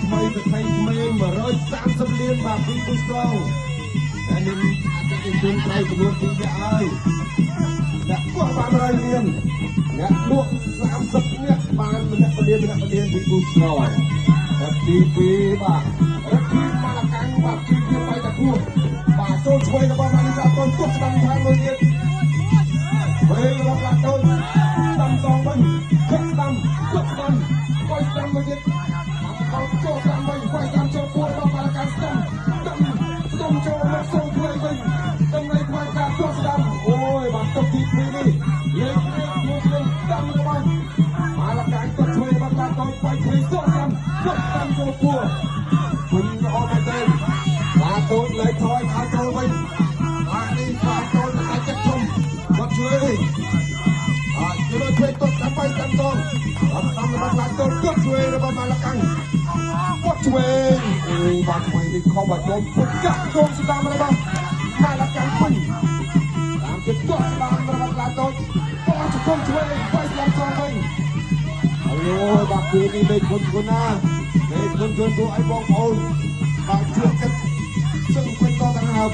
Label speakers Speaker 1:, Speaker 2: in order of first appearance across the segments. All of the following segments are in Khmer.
Speaker 1: ថ្មីសថៃក្មេង130លានបាទពីពូស្រងតែមានអតិថិជនក្រៅចំនួន2នាក់ហើយអ្នកកោះបាន100លានអ្នកលក់30នាក់បានម្នាក់ម្លានម្នាក់ម្លានពីពូស្រងតែទី2បាទរកទីម៉ាឡាកាំងបាទទី2បាយតាគួបាទចូលឆ្វេងរបស់ម៉ាលីសាតូនគប់ស្ដាំថែមមួយទៀតវិញរបស់ឡាតូនស្ដាំសងវិញគប់ស្ដាំគប់ស្ដាំកយស្ដាំមួយទៀតចូលតាមវិញវាយតាមចូលពួររបស់បាល់កាំងស្ដាំស្ដាំចូលមកសូងធ្វើវិញដើម្បីខ្វាយការទាត់ស្ដាំអូយបាទទឹកទី2នេះលេខលេខមួយលេខស្ដាំរបស់បាល់កាំងទាត់ជួយរបស់ឡាតូចវាយឆ្វេងទាត់ស្ដាំទាត់ស្ដាំចូលពួរវិញល្អមែនទេឡាតូចលេខថយឲ្យចូលវិញបាទនេះឡាតូចតែចិត្តធំគាត់ជួយអើជួយជួយទាត់ស្ដាំបាយស្ដាំសងស្ដាំរបស់ឡាតូចទាត់ជួយរបស់បាល់កាំងគាត់ឆ្វេងអូបាទឆ្វេងនេះខំបាទចូលពុតកាក់កូនស្ដាំរបស់ម៉ាឡាកាំងពេញតាមទៀតគាត់ស្ដាំរបស់ឡាតូចគាត់ជង្គង់ឆ្វេងបាយស្ដាំសងវិញអូយបាទគូនេះលេខគុណគុណណាលេខគុណគុណគូឲ្យបងប្អូនបាទជឿចិត្តសឹងពេញតទាំងហើប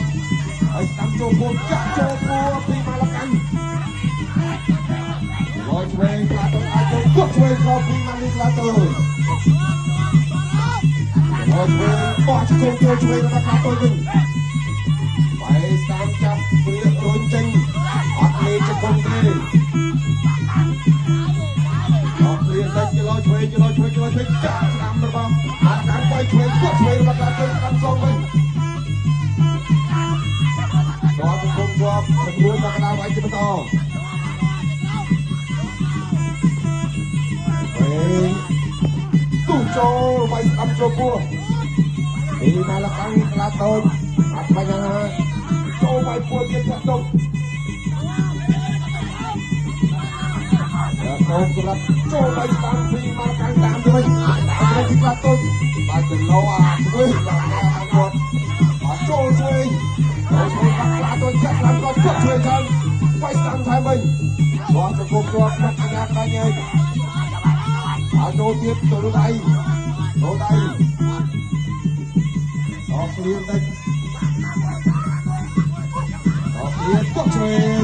Speaker 1: ហើយស្ដាំចូលពួនកាក់ចូលពួរពីម៉ាឡាកាំងលយឆ្វេងឡាតូចអាចចូលគាត់ឆ្វេងខំពីម៉ាលីឡាតូចអត់វិញបោះជង្គង់ចូលឆ្វេងរបស់ខាតូចវិញបាយស្ដាំចាប់ព្រាករុញចេញអត់លេជង្គង់ទេអត់ព្រាតិចគីឡូឆ្វេងគីឡូឆ្វេងគីឡូឆ្វេងចាប់ស្ដាំរបស់អាកាំងបាយឆ្វេងគាត់ឆ្វេងរបស់ខាតូចស្ដាំសងវិញដល់ជង្គង់ជាប់រួចមកកណ្ដាលវាយជាបន្តវិញទូចូលវាយស្ដាំចូលពោះពីម៉ាឡាកាំងក្លាតូចអត់បញ្ហាចូលវាយពោះទៀតចាក់ទុកតូចសម្រាប់ចូលវាយស្ដាំពីម៉ាឡាកាំងតាមទៅវិញតាមទៅពីក្លាតូចបាទគីឡូអាឆ្វេងបាទតាមគាត់បាទចូលឆ្វេងចូលឆ្វេងបាទក្លាតូចចាក់ស្ដាំគាត់គាត់ឆ្វេងទៅវាយស្ដាំថែមវិញគាត់ជង្គង់ជាប់ក្នុងកញ្ញាក្តាញ់ឯងហើយចូលទៀតចូលដៃចូលដៃអត់គ្លៀនតិចអត់គ្លៀនគាត់ឆ្វេង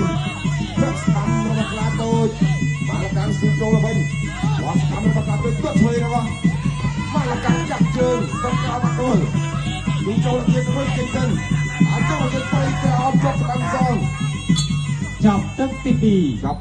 Speaker 1: គាត់ស្ដាំរបស់ក្លាតូចម៉ាឡាកាំងស៊ូចូលទៅវិញគាត់ស្ដាំរបស់ក្លាតូចគាត់ឆ្វេងរបស់ម៉ាឡាកាំងចាប់ជើងទៅក្រោមអត់ទល់ស៊ូចូលទៀតរួចចេញទៅហើយចូលទៀតទៅក្រោមគាត់ស្ដាំសង
Speaker 2: ចប់ទឹកទី2ចប់